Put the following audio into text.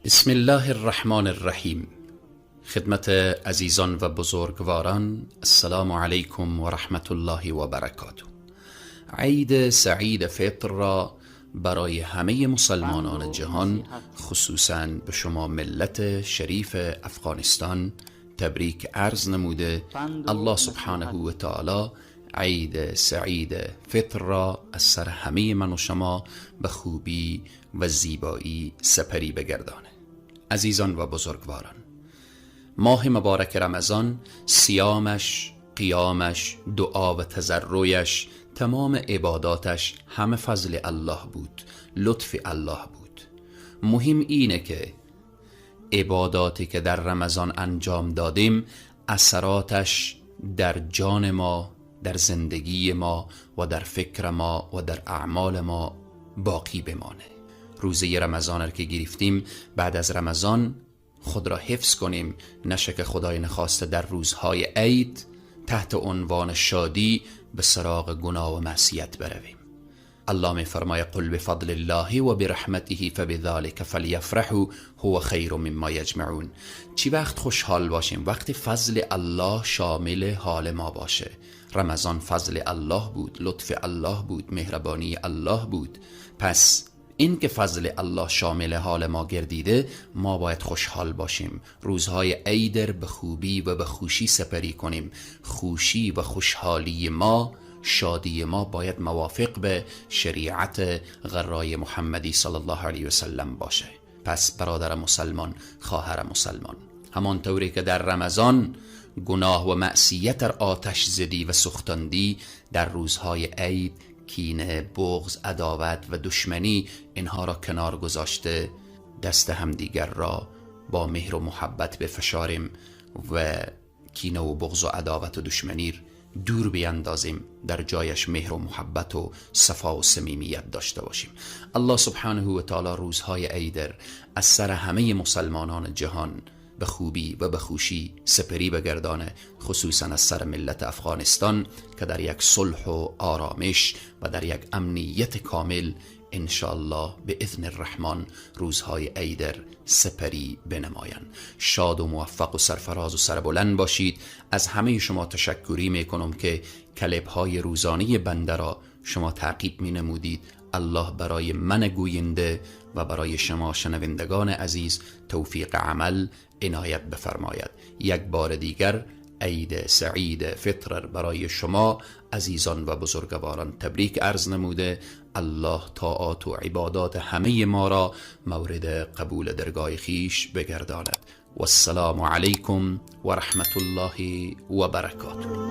بسم الله الرحمن الرحیم. خدمت عزیزان و بزرگواران، السلام علیکم و رحمت الله و برکاته. عید سعید فطر را برای همه مسلمانان جهان، خصوصا به شما ملت شریف افغانستان، تبریک عرض نموده، الله سبحانه و تعالی عید سعید فطر را از سر همه من و شما به خوبی و زیبایی سپری بگردانه. عزیزان و بزرگواران، ماه مبارک رمضان، صیامش، قیامش، دعا و تضرعش، تمام عباداتش همه فضل الله بود، لطف الله بود. مهم اینه که عباداتی که در رمضان انجام دادیم، اثراتش در جان ما، در زندگی ما و در فکر ما و در اعمال ما باقی بمانه. روزه رمضان را که گرفتیم، بعد از رمضان خود را حفظ کنیم، نشه که خدای نخواسته در روزهای عید تحت عنوان شادی به سراغ گناه و معصیت برویم. الله می فرماید: قل بفضل الله و برحمته فبذلك فلیفرحوا هو خیر مما یجمعون. چی وقت خوشحال باشیم؟ وقتی فضل الله شامل حال ما باشه. رمضان فضل الله بود، لطف الله بود، مهربانی الله بود. پس این که فضل الله شامل حال ما گردیده، ما باید خوشحال باشیم. روزهای عید به خوبی و به خوشی سپری کنیم. خوشی و خوشحالی ما، شادی ما باید موافق به شریعت غرای محمدی صلی الله علیه و سلم باشه. پس برادر مسلمان، خواهر مسلمان، همانطوری که در رمضان گناه و معصیت در آتش زدی و سوختاندی، در روزهای عید کینه، بغض، عداوت و دشمنی اینها را کنار گذاشته، دست همدیگر را با مهر و محبت بفشاریم و کینه و بغض و عداوت و دشمنی دور بیندازیم، در جایش مهر و محبت و صفا و صمیمیت داشته باشیم. الله سبحانه و تعالی روزهای عید از سر همه مسلمانان جهان به خوبی و به خوشی سپری بگردانه، خصوصا از سر ملت افغانستان که در یک صلح و آرامش و در یک امنیت کامل انشاءالله به اذن الرحمن روزهای عید سپری بنمایند. شاد و موفق و سرفراز و سربلند باشید. از همه شما تشکری میکنم که کلیپ های روزانه بنده را شما تعقیب می نمودید. الله برای من گوینده و برای شما شنوندگان عزیز توفیق عمل عنایت بفرماید. یک بار دیگر عید سعید فطر برای شما عزیزان و بزرگواران تبریک عرض نموده، الله طاعات و عبادات همه ما را مورد قبول درگاه خویش بگرداند. و السلام علیکم و رحمت الله و برکاته.